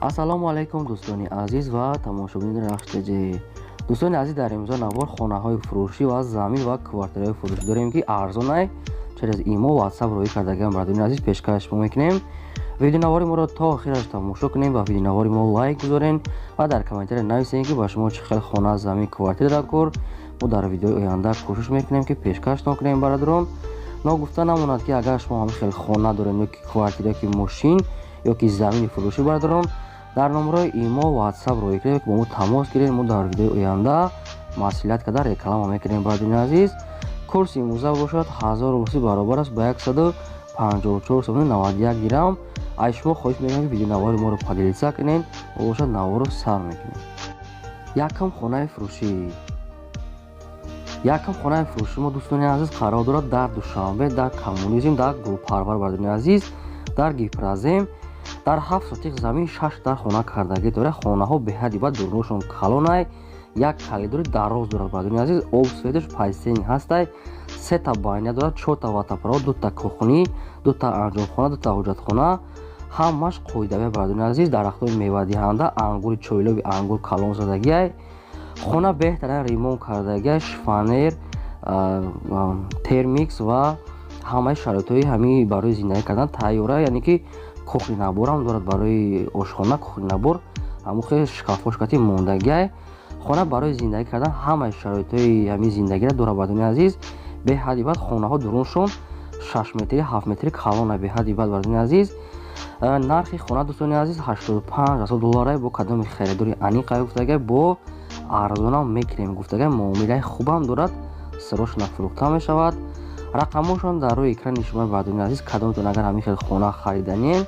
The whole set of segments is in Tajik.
Ассалому алайкум, дӯстони азиз ва тамошобинони Рахш ТЖ. Дӯстони азиз, дар имрӯза навор хонаҳои фурӯшӣ ва замин ва квартираҳои фурӯшӣ дорем, ки арзонай, через имо, ватсап роҳӣ кардагиам. Бародарони азиз, пешкаш шумо мекунем. Видеонавори моро то охираш тамошо кунем ва видеонавори мо лайк гузорен ва дар комментария нависем, ки ба шумо чӣ хел хона, замин, квартира дар кор. Мо дар видеои оянда кӯшиш мекунем, ки пешкаштон кунем. Бародарон, ногуфта намонад, ки агар шумо ҳамин хел хона дорем ё ки квартира, ё ки мошин, ё ки замини фурӯшӣ, бародарон, дар номерои имо, ватсап роҳӣ кунем, бо мо тамос гирем. Мо дар видеои оянда маслиҳат карда реклама мекунем. Бародарони азиз, курси имрӯза бошад 1000 рубли баробар аст ба 154 сомони 91 дирам. Аз шумо хоҳиш мекунам, ки видеонавори моро поделиться кунед. Мо бошад наворро сар мекунем. Якум хонаи фурӯшӣ. Якум хонаи фурӯшӣ мо, дӯстони азиз, қарор дорад дар Душанбе, дар Коммунизм, дар Гулпарвар. Бародарони азиз, дар Гипрозем, дар 7 сотих замин, шаш дар хона кардагӣ дорад. Хонаҳо беҳадди бад дурношон калонай, як калидори дароз дорад. Бародарони азиз, об, светаш пайсени ҳастай, сета баня дорад, чорта водопровод, дута кухни, дута анҷомхона, дута ҳоҷатхона, ҳамаш қоидавия. Бародарони азиз, дарахтои мевадиҳанда, ангури чойлоби ангур калон задагиай. Хона беҳтарин ремонт кардагиай, шифоньер, термикс ва ҳамаи шароитҳои ҳамин барои зиндагӣ кардан тайёра, яъне ки кухни наборам дорад, барои ошхона кухни набор, ҳамун хел шкафош кати мондагиай. Хона барои зиндагӣ кардан ҳамаи шароитҳои ҳамин зиндагиро дорад. Бародарони азиз, беҳадди бад хонаҳо дуруншон 6 метри, 7 метри калона, беҳадди бад. Бародарони азиз, нархи хона, дӯстони азиз, 85 000 доллара. Бо кадоми харидори аниқа гуфтагай, бо арзонам мекунем гуфтагай, муомилаи хубам дорад, срочно фурӯхта мешавад. Рақамошон дар рӯи экрани шумо. Бародарони азиз, кадомтон агар ҳамин хел хона хариданиен,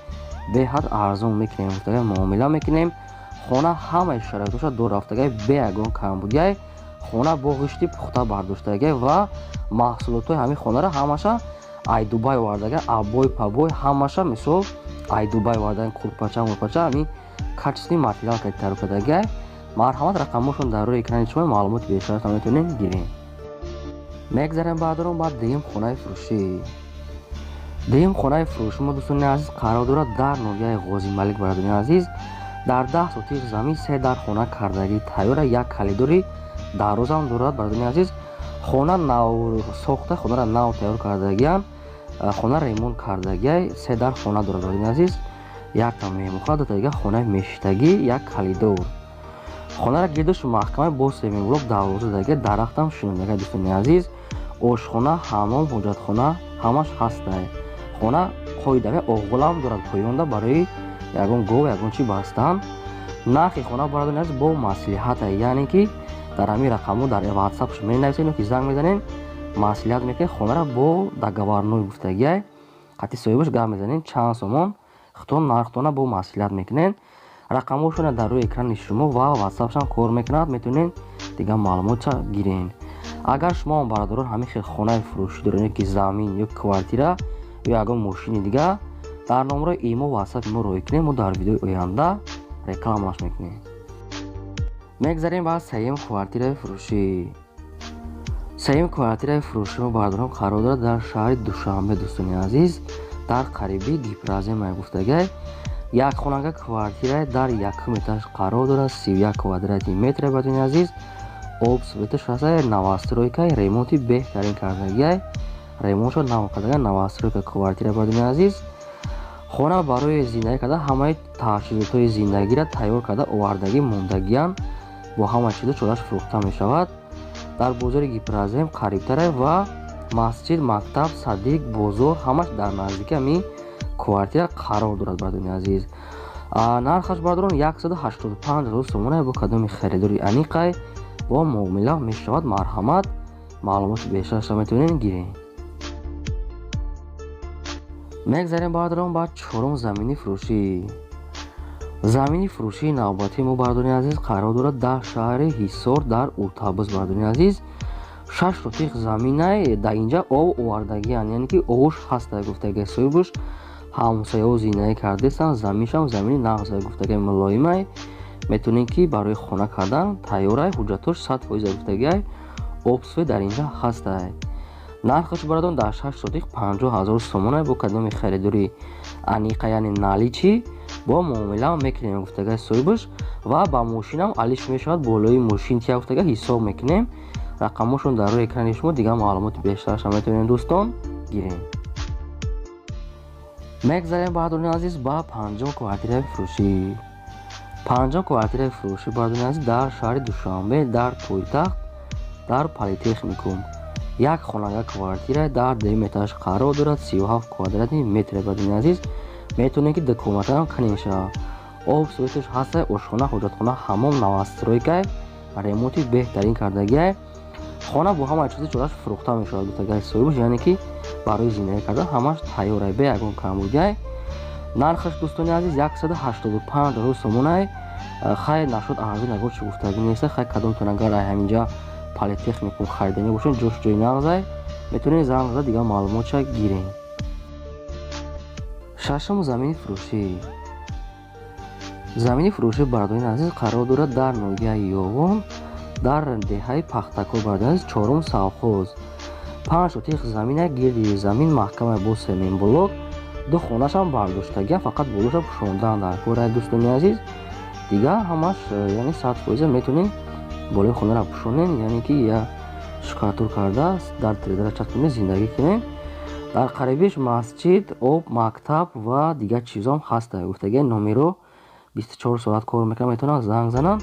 беҳад арзон мекунем гуфтагай, муомила мекунем. Хона ҳамаи шароитоша дора рафтагай, бе ягон камбудиай. Хона бо ғишти пухта бардоштагай ва маҳсулотҳои ҳамин хонаро ҳамаша ай Дубай овардагай, обой пабой ҳамаша, мисол, ай Дубай овардан, курпача мурпача ҳамин качественный материал ка тайёр кардагай. Марҳамат, рақамошон дар рӯи экрани шумо, маълумоти бештарашон метавонед гирем. Мегзарем, бародарон, ба дуюм хонаи фурӯшӣ. Дуюм хонаи фурӯшӣ мо, дӯстони азиз, қарор дорад дар ноҳияи Ғозималик. Бародарони азиз, дар 10 сотих замин, се дар хона кардагӣ тайёра, як калидори дарозам дорад. Бародарони азиз, хона нав сохта, хонаро нав тайёр кардагиам, хона ремонт кардагиай, се дар хона дорад. Бародарони азиз, якта меҳмонхона, дута дига хонаи мешиштагӣ, як калидор. Хонара гирдуш маҳкамаи бо семенблок дарвоза дага, дарахтам шинондага. Дӯстони азиз, ошхона, ҳаммом, ҳоҷатхона ҳамаш ҳастай. Хона қоидави, оғулам дорад поёнда барои ягон гов, ягон чӣ бастан. Нархи хона, бародарони азиз, бо маслиҳата, яъне ки дар ҳамин рақамҳо дар ватсап менависед ё ки занг мезанед, маслиҳат мекунед. Хонара бо договорной гуфтагиай, қатъи соҳибаш гап мезанед, чанд сомон худтон нархтона бо маслиҳат мекунед. Рақамҳошона дар рӯи экрани шумо ва ватсапшам кор мекунад, метавонед дигар маълумотша гирен. Агар шумо, бародарон, ҳамин хел хонаи фурӯшӣ доред, ё ки замин, ё квартира, ё ягон мошини дига, дар номерои имо, ватсапи мо роҳӣ кунед, мо дар видеои оянда рекламаш мекунем. Мегзарем ба сеюм квартираи фурӯшӣ. Сеюм квартираи фурӯшӣ мо, бародарон, қарор дорад дар шаҳри Душанбе, дӯстони азиз, дар қариби Гипрозема гуфтагай. Якхонага квартира дар якум этаж қарор дорад, 31 квадрати метр. Бародарони азиз, об, светаш ҳастай, новостройка, ремонти беҳтарин кардагиай, ремонтшо нав кардагай, новостройка квартира. Бародарони азиз, хона барои зиндагӣ карда ҳамаи таҷҳизотҳои зиндагиро тайёр карда овардагӣ мондагиан, бо ҳама чизо чораш фурӯхта мешавад. Дар бозори Гипрозем қарибтаре ва масҷид, мактаб, садик, бозор ҳамаш дар наздики ҳамин квартира қарор дорад. Бародарони азиз, нархаш, бародарон, 185 000 сомона. Бо кадоми харидори аниқай бо муомила мешавад. Марҳамат, маълумоти бештарашро метавонед гиред. Мегзарем, бародарон, ба чорум замини фурӯшӣ. Замини фурӯшии навбатии мо, бародарони азиз, қарор дорад дар шаҳри Ҳисор, дар Уртабуз. Бародарони азиз, 6 сотих заминай. Дар инҷа об овардагиан, яъне ки овуш ҳаста гуфтагай соҳибуш, ҳамсояҳо зиндагӣ кардастанд. Заминшам замини нағза гуфтагай, мулоимай, метавонед ки барои хона кардан тайёрай, ҳуҷҷатош 100% гуфтагиай, об, свет дар инҷа ҳастай. Нархаш, бародарон, дар 6 сотих 50 000 сомона. Бо кадоми харидори аниқа, яъне наличный. Бо муомила мекунем, гуфтага соҳибаш, ва ба мошинам алиш мешавад, болои мошин тия, гуфтага, ҳисоб мекунем. Рақамошон дар рӯи экрани шумо, дигар маълумоти бештарша метавонем, дӯстон, гирем. Мегзарем, бародарони азиз, ба панҷум квартираи фурӯшӣ. Панҷум квартираи фурӯшӣ, бародарони азиз, дар шаҳри Душанбе, дар пойтахт, дар Политехникум, як хонага квартира дар дуюм этаж қарор дорад, 37 квадратный метр. Бародарони азиз, метавонем, ки ду комнатаам канем шавад. Об, светаш ҳаста, ошхона, ҳоҷатхона, ҳамом, новостройкай, ремонти беҳтарин кардагиай. Хона бо ҳамаи чизи ҷораш фурӯхта мешавад, гуфтагай соҳибаш, яъне ки барои зиндагӣ кардан ҳамаш тайёрай, бе ягон камбудиай. Нархаш, дӯстони азиз, 185 ҳазор сомонай. Хай, нашуд, арзон ягон чи гуфтагӣ неста. Хай, кадомтон агар ай ҳаминҷа Политехникум хариданӣ бошед, ҷош ҷои нағзай, метавонед занг зада, дигар маълумотша гирем. Шашум замини фурӯшӣ. Замини фурӯшӣ, бародарони азиз, қарор дорад дар ноҳияи Ёвон, дар деҳаи Пахтакор, бародарони азиз, чорум совхоз. 5 сотих замина, гирди замин маҳкама бо семенблок, ду хонашам бардоштагия, фақат болоша пӯшондан дар кора, дӯстони азиз. Дигар ҳамаш, яъне 100% метавонед болои хонаро пӯшонед, яъне ки я штукатур карда, дар тирезара часпонед, зиндагӣ кунед. Дар қарибиш масҷид, об, мактаб ва дигар чизом ҳаста, гуфтагия. Номеро 24 соат кор мекунад, метавонанд занг зананд.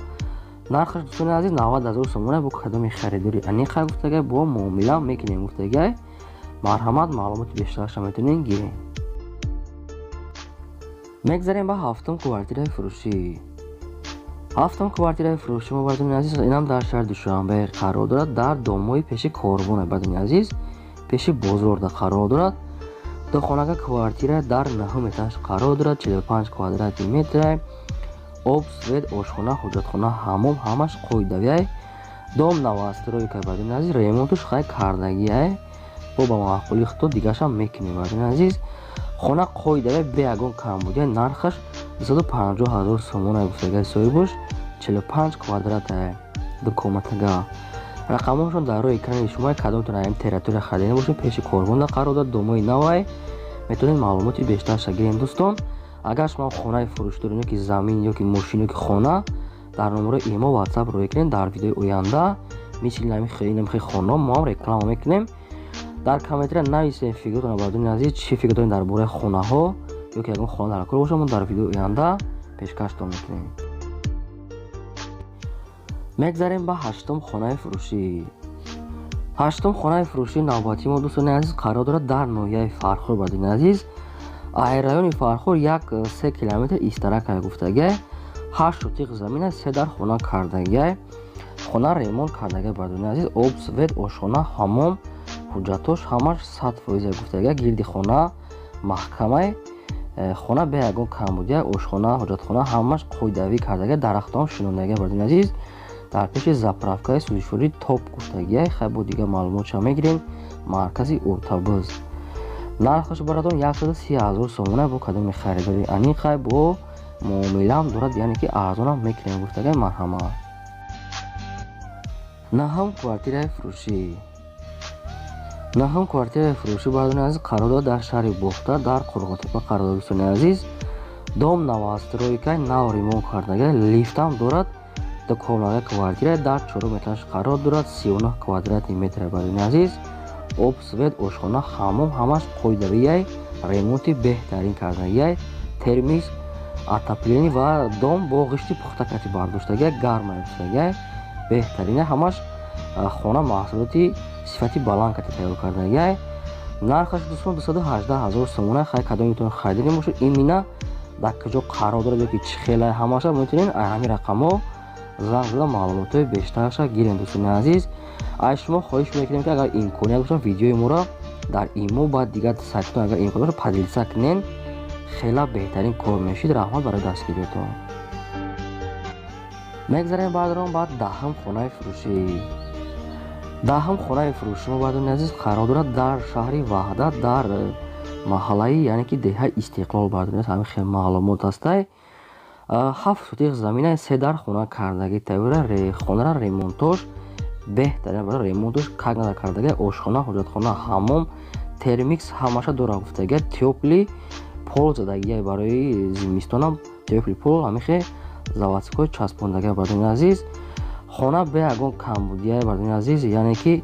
Нархаш, дӯстони азиз, 90 ҳазор сомона. Бо кадоми харидори аниқа, гуфтагай, бо муомила мекунем, гуфтагай. Марҳамат, маълумоти бештарша метавонед гирем. Мегзарем ба ҳафтум квартираи фурӯшӣ. Ҳафтум квартираи фурӯшӣ мо, бародарони азиз, инам дар шаҳри Душанбе қарор дорад, дар домои пеши корвоне, бародарони азиз, пеши бозорда қарор дорад. Духонага квартира дар наҳум этаж қарор дорад, 45 квадратный метр. Об, свет, ошхона, ҳоҷатхона, ҳамом ҳамаш қоидавиай. Дом новостройка, бародарони азиз, ремонтуш хай кардагиай, бо ба маъқули худто дигаршам мекунем, бародарони азиз. Хона қоидавия, бе ягон камбудия. Нархаш 250 ҳазор сомона, гуфтагай соҳибош. 45 квадрата, ду комнатага. Рақамҳошон дар рӯи экрани шумо. Кадомтон аям территория хариданӣ бошед, пеши корвонда қарор дорад, домои навай, метавонед маълумоти бештарша гирем. Дӯстон, агар шумо хонаи фурӯш доред, ё ки замин, ё ки мошин, ё ки хона, дар номерои имо, Ватсап рӯй кунед. Дар видеои оянда мисли инамихел хонаҳо мо ҳам реклама мекунем. Дар комментария нависем фикротонро, бародарони азиз, чӣ фикр доред дар бораи хонаҳо, ё ки ягон хона дар кор бошад, мо дар видеои оянда пешкаштон мекунем. Мегзарем ба ҳаштум хонаи фурӯшӣ. Ҳаштум хонаи фурӯшии навбатии мо, дӯстони азиз, қарор дорад дар ноҳияи Фархор, бародарони азиз, ай райони Фархор 1-3 километр истаракай, гуфтагиай. 8 сотиқ замина, се дар хона кардагиай, хона ремонт кардагиай, бародарони азиз. Об, свет, ошхона, ҳамом, ҳуҷҷатош ҳамаш 100%, гуфтагиай. Гирди хона маҳкамай, хона бе ягон камбудия, ошхона, ҳоҷатхона ҳамаш қоидавӣ кардагиай, дарахтон шинондагиай, бародарони азиз. Дар пеши заправкаи сӯзишворӣ Топ, гуфтагиай. Хай, бо дигар маълумотша мегирем. Маркази Уртабуз. Нархаш, бародарон, 130 ҳазор сомона. Бо кадоми харидори аниқай, бо муомилаам дорад, яъне ки арзонам мекунем, гуфтагиай. Марҳамат. Наҳум квартираи фурӯшӣ. Наҳум квартираи фурӯшӣ, бародарони азиз, қарор дорад дар шаҳри Бохтар, дар Қурғонтепа қарор дорад, дӯстони азиз. Дом новостройка, нав ремонт кардагиай, лифтам дорад. Ду комната квартира дар чорум этаж қарор дорад, 39 квадратный метр, бародарони азиз. Об, свет, ошхона, ҳамом ҳамаш қоидавиай, ремонти беҳтарин кардагиай, термикс, отопление ва дом бо ғишти пухта кати бардоштагиай, гарма, гуфтагиай, беҳтарина. Ҳамаш хона маҳсулоти сифати баланд кати тайёр кардагиай. Нархаш, дӯстон, 218 ҳазор сомона. Хай, кадомитон харидани бошед, имина дар куҷо қарор дорад ё ки чӣ хелай, ҳамаша метавонед ай ҳамин рақамҳо занг зада, маълумотҳои бештарша гирем. Дӯстони азиз, ай шумо хоҳиш мекунем, ки агар имконият бошад, видеои моро дар имо ба дигар сайтҳо, агар имкон бошад, поделиться кунен, хела беҳтарин кор мешид. Раҳмат барои дастгириятон. Мегзарем, бародарон, ба даҳум хонаи фурӯшӣ. Даҳум хонаи фурӯшӣ мо, бародарони азиз, қарор дорад дар шаҳри Ваҳдат, дар маҳаллаи, яъне ки деҳаи Истиқлол, бародарони азиз. Ҳамин хел маълумот ҳастай. 7 сотиқ замина, се дар хона кардагӣ тайёра. Хонара ремонтош беҳтарин, ремонтош как надо кардагӣ. Ошхона, ҳоҷатхона, ҳаммом, термикс ҳамаша дора, гуфтагӣ. Тёплый пол задагия, барои зимистонам тёплый пол ҳамихе заводской часпондагия, бардони азиз. Хона бе ягон камбудия, бардони азиз, яъне ки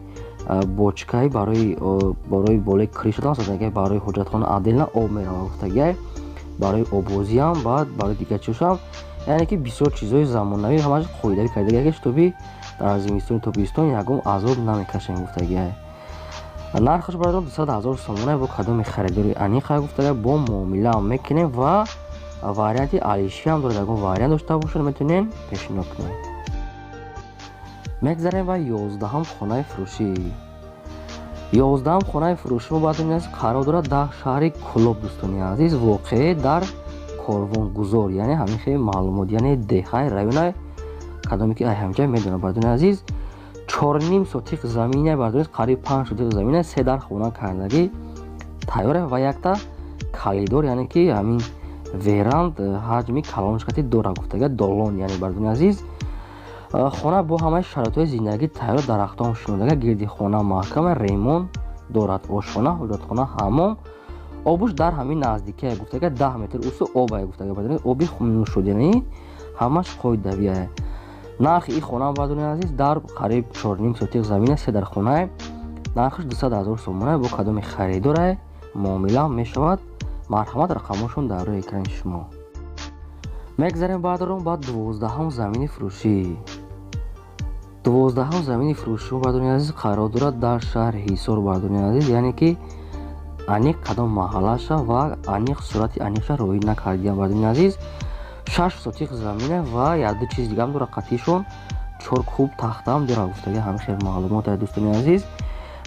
бочкаи барои болои крышатон задагия, барои ҳоҷатхона отдельно об мерава гуфтагия, барои оббозиам, баъд барои дигар чизҳоам, яъне ки бисёр чизҳои замонавӣ ҳамаш қоидавӣ кардагия, ки чтобы дар зимистони тобистон ягон азоб намекашем гуфтагия. Нархаш, бародарон, 200 000 сомона. Бо кадоми харидори аниқа гуфтага, бо муомилаам мекунем ва варианти алишиам дорад. Ягон вариант дошта бошад, метавонем пешниҳод кунем. Мегзарем ба 11-ҳам хонаи фурӯшӣ. 11-ҳам хонаи фурӯшӣ мо, баъд, қарор дорад дар шаҳри Кӯлоб, дӯстони азиз, воқеъ дар Корвонгузор, яъне ҳамин хеле маълумот, яъне деҳаи районай, кадоме ки ай ҳамҷа медонад, бардони азиз. 4,5 сотиқ замине, бардони, қариб 5 сотиқ замине, се дар хона кардагӣ тайёре ва якта калидор, яъне ки ҳамин веранд ҳаҷми калоншкати дора гуфтага, долон, яъне, бардони азиз, хона бо ҳамаи шароитҳои зиндагӣ тайёр, дарахтон шинодага гирди хона, маҳкама ремонт дорад. Ошхона, ҳоҷатхона, ҳаммом, обуш дар ҳамин наздикия гуфтага, 10 метр усу обае гуфтага, бардони, оби нӯшоданӣ ҳамаш қоидавия. Нархи ин хона, бардони азиз, дар қариб 4,5 сотиқ замина, се дар хонае, нархаш 200 000 сомона. Бо кадоми харидорае, муомила мешавад. Марҳамат, рақамҳошон дар рӯи экрани шумо. Мегзарем, бардорон, ба 12-ҳам замини фурӯшӣ. 12-ҳам замини фурӯшӣ, бардони азиз, қарор дорад дар шаҳри Ҳисор, бардони азиз, яъне ки аниқ кадом маҳаллаша ва аниқ сурати аниқша роӣ накардиям, бардони азиз. 6 сотиқ замина ва якду чиз дигаам дорад, қатишон чор куб тахтаам дорад гуфтага. Ҳамин хел маълумот, дӯстони азиз.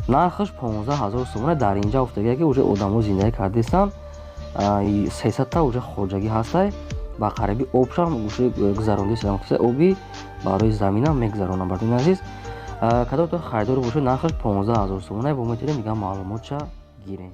Нархаш 15 000 сомона. Дар инҷа гуфтага, ки уже одамо зиндагӣ кардастанд, 300-та уже хоҷагӣ ҳастай. Ба қариби обшам гузарондастам, оби барои заминам мегузаронам, бардони азиз. Кадомто харидор бошад, нархаш 15 000 сомона, бо метавонем дигар маълумотша гирем.